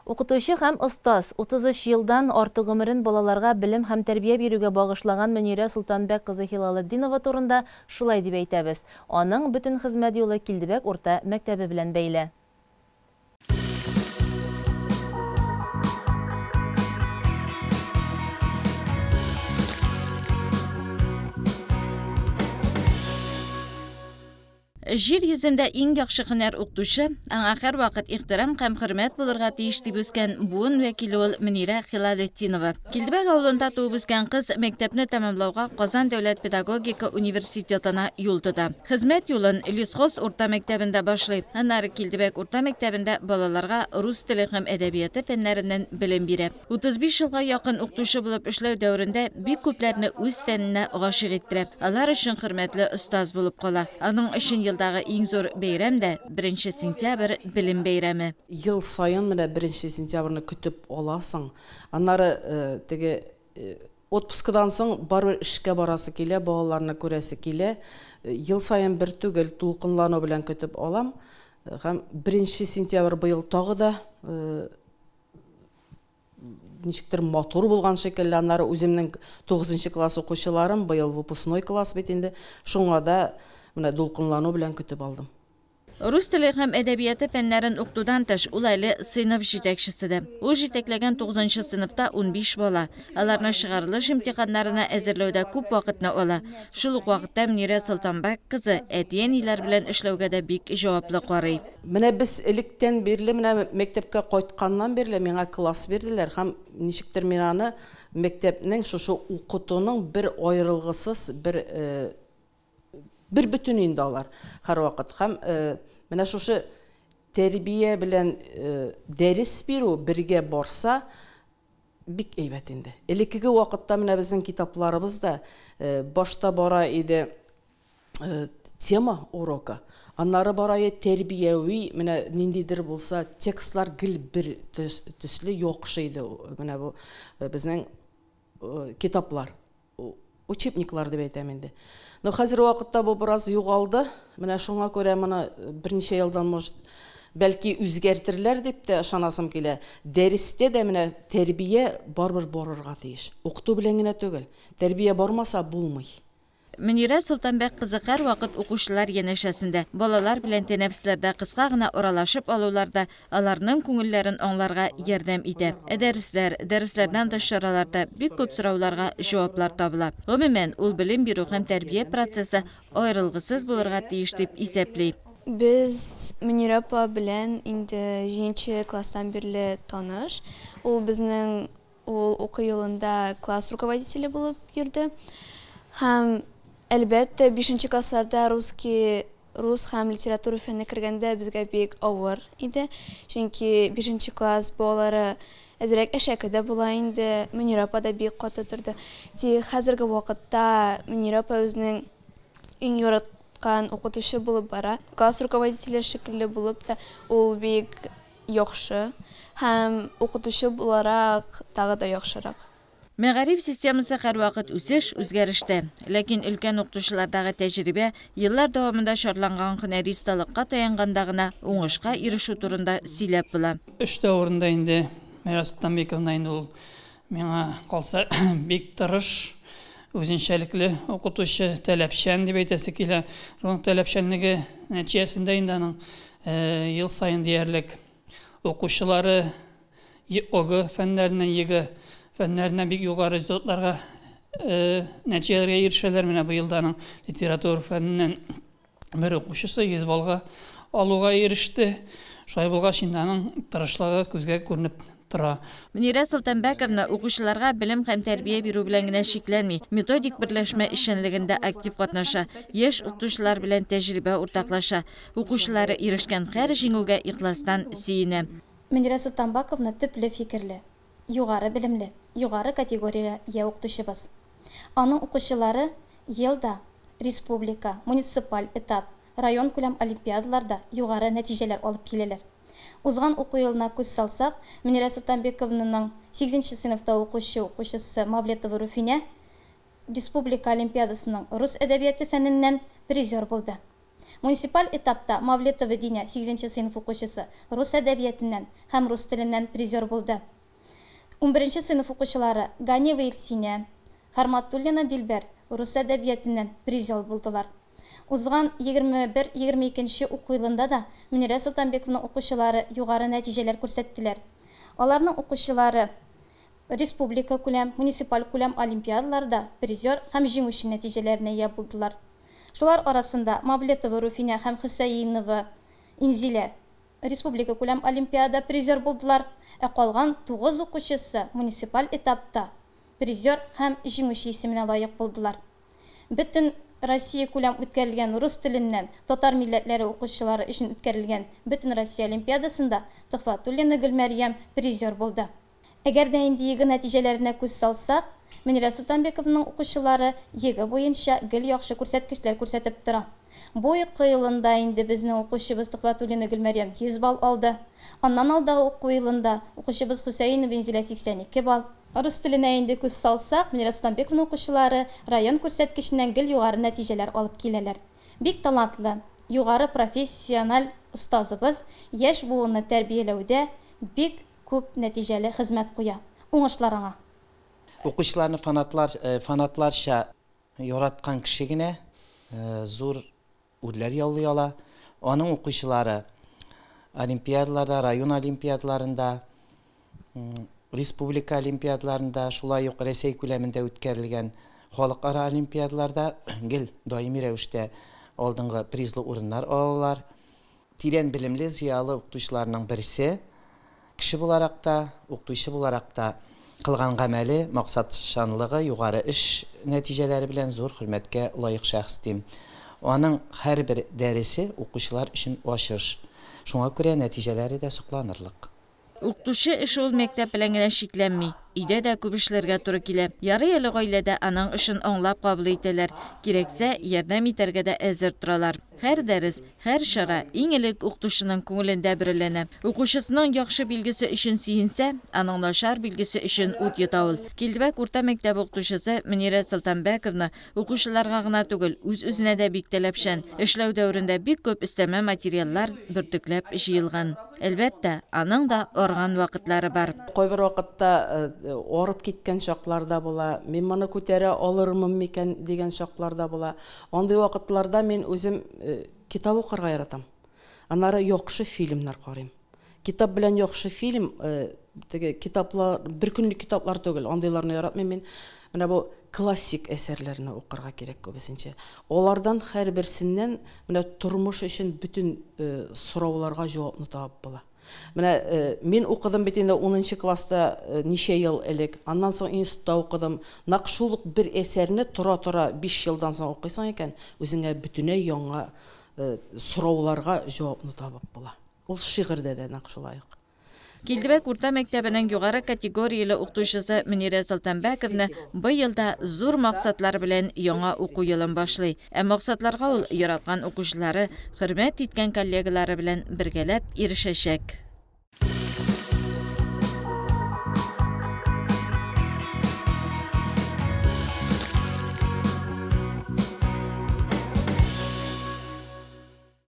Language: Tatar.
Укытучы һәм остаз, 33 елдан артык гомерен балаларга белем һәм тәрбия бирүгә багышлаган Мөнирә Солтанбәк кызы Һилалетдинова турында шулай дип әйтәбез. Аның бөтен хезмәт юлы Килдебәк урта мәктәбе белән бәйле. Җир йөзендә иң яхшы һөнәр укытучы, аңа һәрвакыт ихтирам һәм хөрмәт булырга тиеш дип үскән буын вәкиле ул Мөнирә Хилалетдинова. Килдебәк авылында туып үскән кыз мәктәпне тәмамлауга Казан дәүләт педагогика университетына юл тота. Хезмәт юлын Лесхоз урта мәктәбендә башлый. Аннары Килдебәк урта мәктәбендә балаларга рус теле һәм әдәбияты фәннәреннән белем бирә. 35 елга якын укытучы булып эшләү дәверендә бик күпләрне үз фәненә гашыйк иттерә. Алар өчен хөрмәтле остаз булып кала. Аның өчен елдагы иң зур бәйрәм дә, беренче сентябрь, белем бәйрәме. Ел саен менә беренче сентябрьне көтеп аласың. Аннары теге отпускыдан соң барыбер эшкә барасы килә, балаларны күрәсе килә. Ел саен бер түгел, дулкынлану белән көтеп алам. Һәм беренче сентябрь быел тагы да ничектер матур булган шикелле. Аннары үземнең 9 класс укучыларым, быел выпускной класс бит инде, шуңа да менә дулкынлану белән көтеп алдым. Рус теле һәм әдәбияты фәннәрен укытудан тыш, ул әле сыйныф җитәкчесе дә. Ул җитәкләгән 9 сыйныфта 15 бала. Аларны чыгарылыш имтиханнарына әзерләүдә күп вакытны ала. Шул ук вакытта Мөнирә Солтанбәк кызы әти-әниләр белән эшләүгә дә бик җаваплы карый. Менә без электән бирле, менә мәктәпкә кайтканнан бирле миңа класс бирделәр һәм ничектер мин аны мәктәпнең шушы укытуның бер аерылгысыз бер бер бөтен инде алар һәрвакыт. Һәм менә шушы тәрбия белән дәрес бирү бергә барса бик әйбәт инде. Элеккеге вакытта менә безнең китапларыбыз да башта бара иде тема урока, аннары бара иде тәрбияви, менә ниндидер булса текстлар гел бер төсле яхшы иде. Менә бу безнең китаплар, учебниклар дип әйтәм инде. Но хәзер вакытта бу бераз югалды. Менә шуңа күрә моны берничә елдан, может, бәлки үзгәртерләр дип тә ышанасым килә. Дәрестә дә менә тәрбия барыбер барырга тиеш. Укыту белән генә түгел. Тәрбия бармаса булмый. Мөнирә Солтанбәк кызы һәрвакыт укучылар янәшәсендә. Балалар белән тәнәфесләрдә кыска гына аралашып алулар да аларның күңелләрен аңларга ярдәм итә. Ә дәресләр, дәресләрдән тыш чараларда бик күп сорауларга җаваплар табыла. Гомумән, ул белем бирү һәм тәрбия процессы аерылгысыз булырга тиеш дип исәпли. Без Мөнирә апа белән инде 7 класстан бирле таныш. Ул безнең ул уку елында класс руководителе булып йөрде. Һәм әлбәттә, 5 классларда русский, рус һәм литература фәне кергәндә безгә бик авыр иде. Чөнки 5 класс балалары әзрәк әшәке дә була инде. Мөнирә апа да бик каты торды. Тик хәзерге вакытта Мөнирә апа үзенең иң яраткан укытучы булып бара. Класс руководителе шикелле булып та ул бик яхшы һәм укытучы буларак тагы да яхшырак. Мәгариф системасы һәрвакыт үсеш, үзгәрештә. Ләкин өлкән укытучылардагы тәҗрибә еллар дәвамында шарланган һөнәри осталыкка таянганда гына уңышка ирешү турында сөйләп була. Эш дәверендә инде Мөнирә Солтанбековна инде ул миңа калса бик тырыш, үзенчәлекле укытучы, таләпчән дип әйтәсе килә. Шуның таләпчәнлеге нәтиҗәсендә инде аның ел саен диярлек укучылары ОГЭ фәннәреннән, ЕГЭ фәннәреннән бик югары результатларга, нәтиҗәләргә ирешәләр. Менә быел да аның литература фәненнән бер укучысы 100 баллга алуга иреште. Шулай булгач инде аның тырышлыгы күзгә күренеп тора. Мөнирә Солтанбәковна укучыларга белем һәм тәрбия бирү белән генә чикләнми. Методик берләшмә эшчәнлегендә актив катнаша. Яшь укытучылар белән тәҗрибә уртаклаша. Укучылары ирешкән һәр җиңүгә ихластан сөенә. Мөнирә Солтанбәковна төпле фикерле, югары белемле, югары категориягә ия укытучыбыз. Аның укучылары елда республика, муниципаль этап, район күләм олимпиадаларда югары нәтиҗәләр алып киләләр. Узган уку елына күз салсак, Мөнирә Солтанбековнаның 8 сыйныфта укучы укучысы Мавлетова Руфинә республика олимпиадасының рус әдәбияты фәненнән призер булды. Муниципаль этапта Мавлетова Динә, сигезенче сыйныф укучысы, рус әдәбиятеннән һәм рус теленнән призер булды. Унберенче сыйныф укучылары Ганиева Илсинә, Харматуллина Дилбәр рус әдәбиятеннән призер булдылар. Узган 21-22 нче уку елында да Мөнирә Солтанбекованың укучылары югары нәтиҗәләр күрсәттеләр. Аларның укучылары республикакүләм, муниципалькүләм олимпиадаларда призер һәм җиңүче нәтиҗәләренә ия булдылар. Шулар арасында Мавлетова Руфинә һәм Хөсәенова Инзилә республикакүләм олимпиада призер булдылар, ә калган тугыз укучысы муниципаль этапта призер һәм җиңүче исеменә лаек булдылар. Бөтен Россиякүләм үткәрелгән рус теленнән татар милләтләре укучылары өчен үткәрелгән Бөтенроссия олимпиадасында Төхвәтуллина Гөлмәрьям призер булды. Әгәр дә инде ЕГЭ нәтиҗәләренә күз салсак, Мөнирә Солтанбекованың укучылары ЕГЭ буенча гел яхшы күрсәткечләр күрсәтеп тора. Бу уку елында инде безнең укучыбыз Төхвәтуллина Гөлмәрьям 100 балл алды. Аннан алдагы уку елында укучыбыз Хөсәенова Инзилә 82 балл. Рус теленә инде күз салсак, Мөнирә Солтанбекованың укучылары район күрсәткеченнән гел югары нәтиҗәләр алып киләләр. Бик талантлы, югары профессиональ остазыбыз яшь буынны тәрбияләүдә бик күп нәтиҗәле хезмәт куя. Уңышлар аңа! Укучыларны фанатлар, фанатларча яраткан кеше генә зур үрләр яулый ала. Аның укучылары олимпиадаларда, район олимпиадаларында, республика олимпиадаларында, шулай ук Рәсәй күләмендә үткәрелгән халыкара олимпиадаларда гел даими рәвештә алдынгы призлы урыннар алалар. Тирән белемле, зыялы укытучыларның берсе. Кеше буларак та, укытучы буларак та кылган гамәле, максатчанлыгы, югары эш нәтиҗәләре белән зур хөрмәткә лаек шәхес дим. Аның һәрбер дәресе укучылар өчен ачыш. Шуңа күрә нәтиҗәләре дә сокланырлык. Укытучы эше ул мәктәп белән генә чикләнми. Өйдә дә күп эшләргә туры килә. Ярый әле гаиләдә аның эшен аңлап кабул итәләр, кирәксә, ярдәм итәргә дә әзер торалар. Һәр дәрес, һәр чара иң элек укытучының күңелендә бөреләнә. Укучысының яхшы билгесе өчен сөенсә, аның начар билгесе өчен ут йота ул. Килдебәк урта мәктәбе укытучысы Мөнирә Солтанбәковна укучыларга гына түгел, үз-үзенә дә бик таләпчән. Эшләү дәверендә бик күп өстәмә материаллар бөртекләп җыелган. Әлбәттә, аның да арган вакытлары бар. Кайбер вакытта арып киткән чаклар да була, мин моны күтәрә алырмын микән дигән чаклар да була. Андый вакытларда мин үзем китап укырга яратам. Аннары яхшы фильмнар карыйм. Китап белән яхшы фильм, теге китаплар, бер көнлек китаплар түгел, андыйларны яратмыйм мин. Менә бу классик әсәрләрне укырга кирәк күбесенчә. Алардан һәрберсеннән менә тормыш өчен бөтен сорауларга җавапны табып була. Менә мин укыдым бит инде унынчы класста ничә ел элек, аннан соң институтта укыдым. Нәкъ шул ук бер әсәрне тора-тора 5 елдан соң укыйсың икән, үзеңә бөтенләй яңа сорауларга җавапны табып була. Ул шигырьдә дә нәкъ шулай ук. Килдебәк урта мәктәбенең югары категорияле укытучысы Мөнирә Солтанбәковна быел да зур максатлар белән яңа уку елын башлый. Ә максатларга ул яраткан укучылары, хөрмәт иткән коллегалары белән бергәләп ирешәчәк.